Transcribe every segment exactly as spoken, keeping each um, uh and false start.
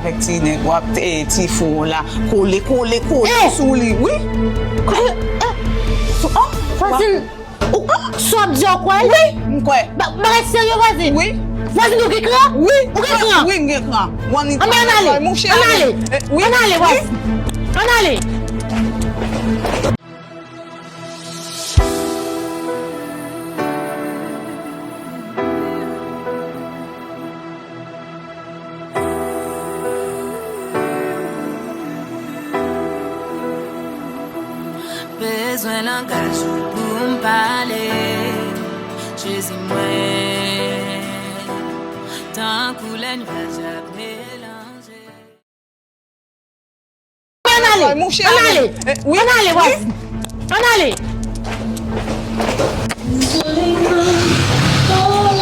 Avèk ti nèg w ap, eh, ti fou w la. Kole, kole, kole sou li, wi. Eh, eh. Vwazin, ou, sa w ap di a w kwè l? Wi, m kwè. Ba-, bagay serye, vwazin? Wi. Vwazin, ou gen kran? Wi. Ou gen kran? Wi, m gen kran. Ann ale, ann ale, vwazin. Ann ale. Bezwen langaj pou m pale, Jezi mwen, tankou lè nyaj ap melanje. Ann ale, ann ale, ann ale, vwazin. Ann ale.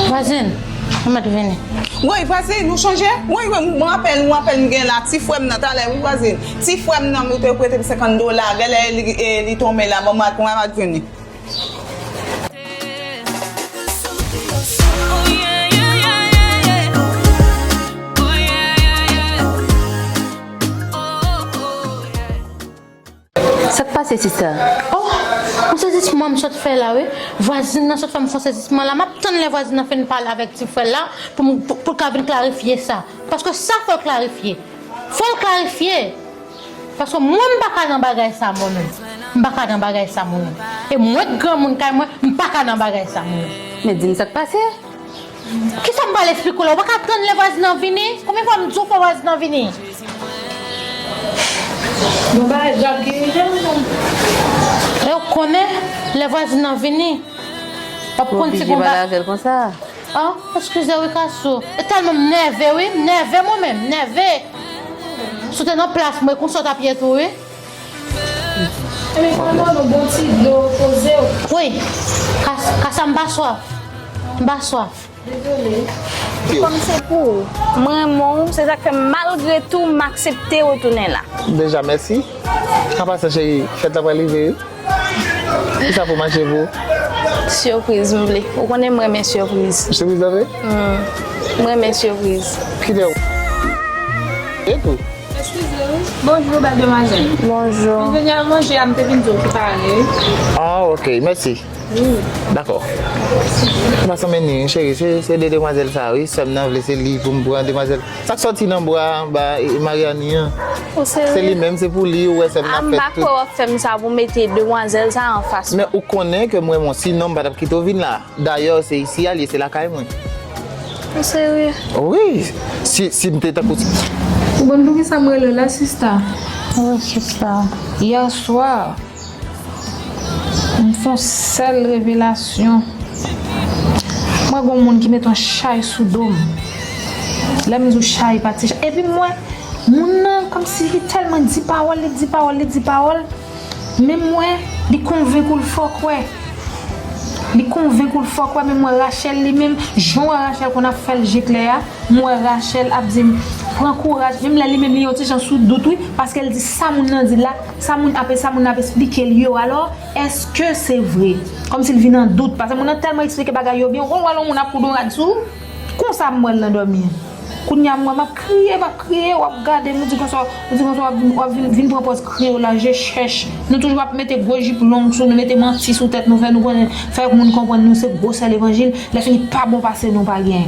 Vwazin, ou mèt vini. Woy, vwazin, ou chanje? Woy, woy, m rapèl, m rapèl m gen la, ti frè m nan talè, wi, vwazin. Ti frè m nan, ou te prete m senkant dola, genlè li, eh, li tonbe la, bon, m a, m a vini. Sa k pase, sista? Oh, yon sezisman m sot fè la, wi. Vwazin nan sot fè m fè yon sezisman la. M ap tann lè vwazin nan fin pale avèk ti frè l la pou m, pou, pou l ka vin klarifye sa. Paske sa fò l klarifye. Fò l klarifye. Paske mwen, m pa ka nan bagay sa, mwen menm. M pa ka nan bagay sa, mwen menm. E mwen k granmoun kay mwen, m pa ka nan bagay sa, mwen menm. Men di m sa k pase. Kisa m pral esplike w la? Ou pa ka tann lè vwazin nan vini? Konbyen fwa m di w fò vwazin nan vini? Bon, bagay djab ki rive m, non. E w konnen, lè vwazin nan vini, w ap konn si gon ba- Ou oblije pale avè l konsa. Ah, eskize wi, Kasou. E tèlman m nève wi, m nève mwen menm, m nève. Si w te nan plas mwen, konsa w t ap ye tou wi. Ebyen, pran nan yon bon ti dlo, poze w. Wi, Kas-, Kasa, m pa swaf. M pa swaf. Dezole. Kòm se pou ou, m renmen w, se sa k fè malgre tou m aksepte retounen la. Deja, mèsi. An pasan, cheri, fèt la pral rive wi. Kisa pou manje pou ou? Sipriz m vle. Ou konnen m renmen sipriz. Sipriz la vre? Hmm. M renmen sipriz. Kilè ou? E tou? Eskize wi. Bonjou, bèl demwazèl. Bonjou. M vin al manje a, m te vin di w ki pare wi. Ah, ok, mèsi. Wi. Dakò. Pasan men ni, cheri, se, se de demwazèl sa wi. Sè m nan vle se li pou m pran demwazèl. Sa k sòti nan bwa anba, e, Mariani an? Ou serye? Se li menm, se pou li, ou wè sè m nan fèt tout. A, m pa kwè w ap fè m sa pou w mete demwazèl sa anfas mwen. Men ou konnen ke mwen, bon, sinon m pa t ap kite w vin la. Dayè, se isi a l ye, se lakay mwen. Ou serye? Wi, si, si m te tankou. Ou konn poukisa m rele w la, sista? Wi, sista. Yè swa, m fè yon sèl revelasyon. Mwen gon moun ki mete yon chay sou do m. Lè m di w chay, pa ti chay. Epi m wè moun nan kòmsi li tèlman di pawòl, li di pawòl, li di pawòl. Men m wè, li konvenk ou l fò kwè. Li konvenk ou l fò kwè, men m wè Rachel li menm, jan w wè Rachel konn ap fè l je klè a, m wè Rachel ap di m, pran kouraj, menm lè li menm li yon ti jan sou dout wi, paske l di sa moun nan di la, sa moun ap, sa moun nan ap esplike l yo, alò, èske se vre? Kòmsi l vin an dout, paske moun nan tèlman eksplike bagay yo byen, ou konn wè lè yon moun ap koud yon rad sou ou, konsa m wè l nan dòmi an. Kounye a m wè m ap kriye, m ap kriye, w ap gade m, ou di konsa, ou di konsa, w ap vin, w ap vin, vin pran pòz kriye w la, je chèch. Nou toujou ap mete gwo jip long sou nou, mete manti sou tèt nou, fè nou konnen, fè moun konprann nou se gwosè levanjil, lè fini pa bon pase nou pa gen.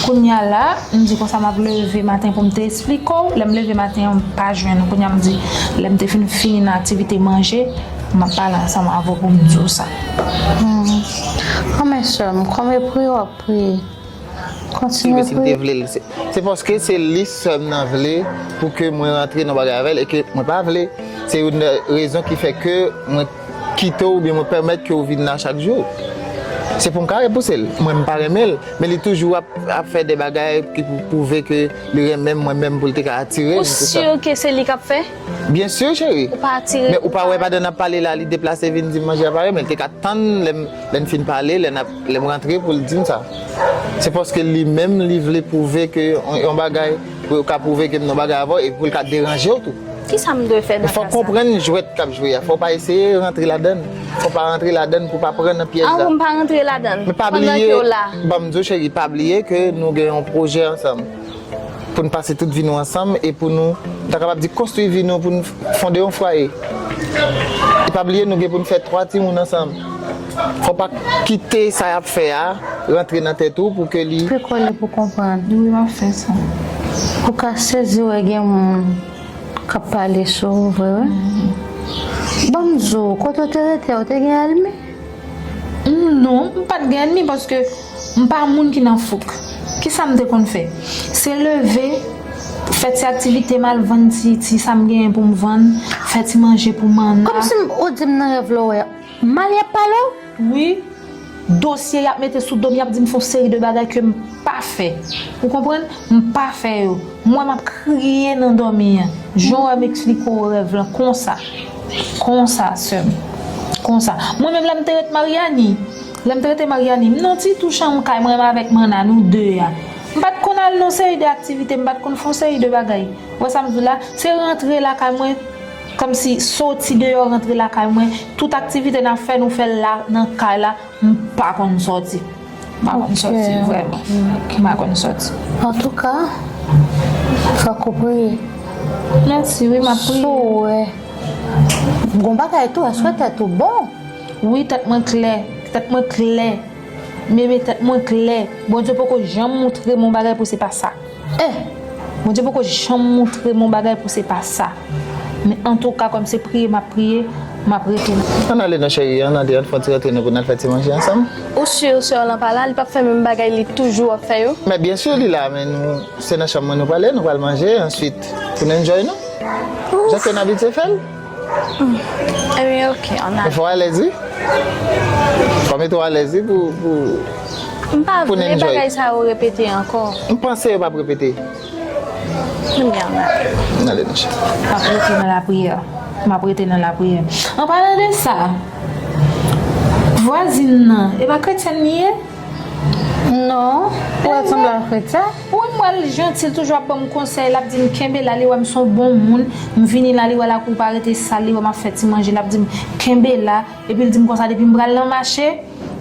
Kounye a la, m di konsa m ap leve maten pou m te esplike w, lè m leve maten an, m pa jwenn ou. Kounye a m di, lè m te fin fini nan aktivite manje, m ap pale ansanm avè w pou m di w sa. Hmm. Anmè sè m, kòm e priye w ap priye, kontinye priye. Wi, si m te vle l, se, se paske se li sè m nan vle pou ke mwen rantre nan bagay avè l e ke mwen pa vle. Se youn nan rezon ki fè ke mwen kite w oubyen mwen pèmèt ke w vin la chak jou. Se pou m ka repouse l. Mwen, m pa renmen l, men li toujou ap, ap fè de bagay ki pou pwouve ke li renmen m, mwen menm pou l te ka atire m. Ou si ke se li k ap fè? Byen si, cheri. Ou pa atire. Men ou pa wè pandan n ap pale la, li deplase vin di m manje a pare, men l te ka tann lè m, lè n fin pale, lè n ap, lè m rantre pou l di m sa. Se paske li menm, li vle pwouve ke yon, yon bagay, pou l ka pwouve ke m nan bagay avè w, e pou l ka deranje w tou. Kisa m dwe fè nan ka sa? Fò w konprann jwèt k ap jwe a. Fò w pa eseye rantre ladann. Fò w pa rantre ladann pou w pa pran nan pyèj la. Ah, pou m pa rantre ladann. Men pa bliye, ban m di w, cheri, pa bliye ke nou gen yon pwojè ansanm. pou n pase tout vi nou ansanm e pou nou, ta kapab di, konstwi vi nou, pou n fonde yon fwaye. E pa bliye, nou gen pou n fè twa timoun ansanm. Fò pa kite sa y ap fè a rantre nan tèt ou pou ke li. Pe kole pou konprann. Wi, m ap fè sa. Ou ka sezi wè gen moun k ap pale sou ou vre, wi. Ban m di w, kote w te rete a, ou te gen ènmi? Mm, non, m pa t gen ènmi paske m pa moun ki nan fouk. Kisa m te konn fè? Se leve, fè ti aktivite m, al vann ti, ti sa m genyen pou m vann, fè ti manje pou m ann la. Kòmsi m, ou di m nan rèv la w wè mal y ap pale w? Wi. Dosye y ap mete sou do m, y ap di m fè yon seri de bagay ke m pa fè. Ou konprann? M pa fè yo. Mwen, m ap kriye nan dòmi an. Jan w wè m eksplike w rèv lan, konsa. Konsa, sè m. Konsa. Mwen menm, lè m te ret Maryani, lè m te rete Maryani, m nan ti tou chanm kay mwen avèk manna, nou de a. M pa t konn al nan seri de aktivite, m pa t konn fè yon seri de bagay. Ou wè sa m di w la? Se rantre lakay mwen, kòmsi soti deyò, rantre lakay mwen. Tout aktivite n ap fè, nou fè l la, nan kay la. M pa konn sòti. M pa konn sòti, vrèman. M pa konn sòti. Antouka, fòk ou priye. Mèsi, wi, m ap priye. Si w wè gon bagay tou, èske tèt ou bon? Wi, tèt mwen klè. Tèt mwen klè. Meme, tèt mwen klè. Bondye poko janm moutre m yon bagay pou se pa sa. Eh! Bondye poko janm moutre m yon bagay pou se pa sa. Men antouka, kòm se priye m ap priye, m ap rete nan. Ann ale non cheri, ann ale, ann fè yon ti rantre non pou n al fè ti manje ansanm. Ou si sè w lan pa la, li p ap fè menm bagay li toujou ap fè yo? Men byen si li la, men nou, se nan chanm mwen nou prale, nou pral manje, answit pou n enjoy nou. Jan ke n abitye fè l. Ebyen, ok, ann ale. Fò w alèz wi. Fò w mete w alèz wi pou, pou, M pa pou n vle enjoy. Bagay sa yo repete ankò. M panse yo p ap repete. Ebyen, ann ale. N ale, monchè. M ap rete nan lapriyè. M ap rete nan lapriyè. An palan de sa, vwazin nan, e pa kretyèn li ye? Non, ou wè l sanble a kretyen. Wi, m wè l janti, l toujou ap ban m konsèy, l ap di m kenbe la, li wè m se yon bon moun, m vini la, li wè lakou pa rete sal, li wè m ap fè ti manje, l ap di m kenbe la, epi l di m konsa depi m pral nan mache,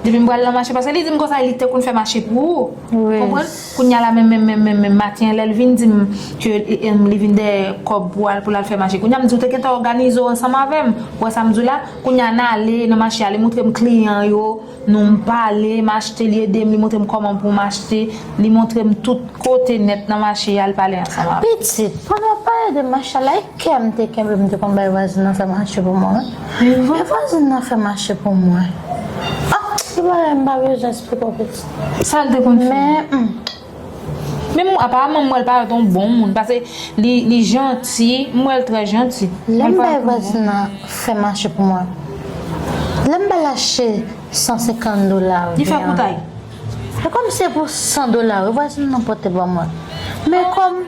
depi m pral nan mache, paske li di m konsa li te konn fè mache pou ou. Wi. Konprann? Kounye a la menm, menm, menm, menm, menm maten an, lè l vin di m ke, em, li vin dèyè kòb pou al, pou l al fè mache. Kounye a m di w te gentan òganize w ansanm avè m. Ou wè sa m di w la? Kounye a n ale nan mache a, li montre m kliyan yo, nou m pale, m achte, li ede m, li montre m kòman pou m achte, li montre m tout kote nèt nan mache a, l pale ansanm avè m. Pitit, pandan w pale de mache a la, e kè m te kenbe, m te konn bay vwazin nan fè mache pou mwen. E vwazin nan fè mache pou mwen. Ah, se bagay m pa bezwen eksplike w, pitit. Sa l te konn fè? Men, hmm. Men m, aparaman, m wè l parèt yon bon moun, paske li, li janti, m wè l trè janti. Lè m bay vwazin nan fè mache pou mwen, lè m ba l achte san senkant dola. Li fè koutay. E kòm se pou san dola, wi, vwazin nan pote ban mwen. Men kòm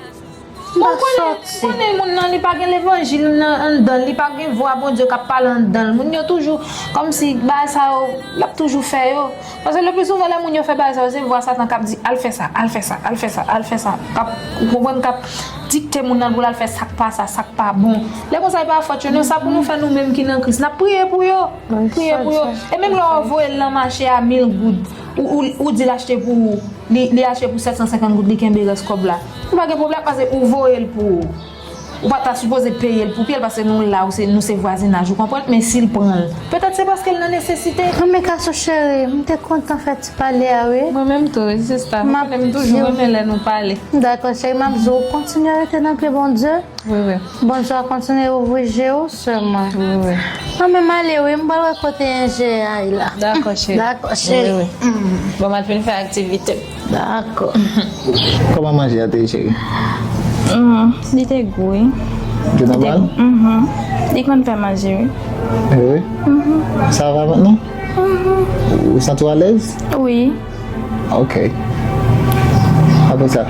m pa sòti. Konnen moun nan, li pa gen levanjil nan anndan l, li pa gen vwa Bondye k ap pale anndan l. Moun yo toujou, kòmsi bagay sa yo, l ap toujou fè yo. Paske le pli souvan lè moun yo fè bagay sa yo, se vwa Satan k ap di, al fè sa, al fè sa, al fè sa, al fè sa. K ap, ou konprann, k ap dikte moun nan pou l al fè sa k pa sa, sa k pa bon. Lè konsa, e pa fòt yo, non, sa pou nou fè nou menm ki nan Kris. N ap priye pou yo. Priye pou yo. E menm lè w voye l nan mache a mil goud, ou, ou, ou di l achte pou ou, li, li achte pou sèt san senkant goud, li kenbe rès kòb la. Nou pa gen pwoblèm, paske ou voye l pou ou. Ou pa ta sipoze peye l pou pye l, paske nou la, ou se, nou se vwazinaj, ou konprann, men si l pran l, petèt se paske l nan nesesite. Anmika sou cheri, m te kontan fè ti pale a, wi. Mwen menm tou, wi, sista. M konnen m toujou renmen lè nou pale. Dakò, cheri, m ap di w, kontinye rete nan pye Bondye. Wi, wi. Bondye a kontinye ouvri je w sèlman. Wi, wi. Mwen menm ale, wi, m pral wè kote enjeyè a ye la. Dakò, cheri. Dakò, cheri. Wi, wi. Mm. Bon, m al fin fè aktivite. Dakò. Kòman manje a te ye, cheri? Mm, li te gou, wi. Li te nòmal? Mhm. Li konn fè manje, wi. Eh wi? Mhm. Ça va maintenant? Mhm. Ou santi w alèz? Wi. Ok. Apre sa,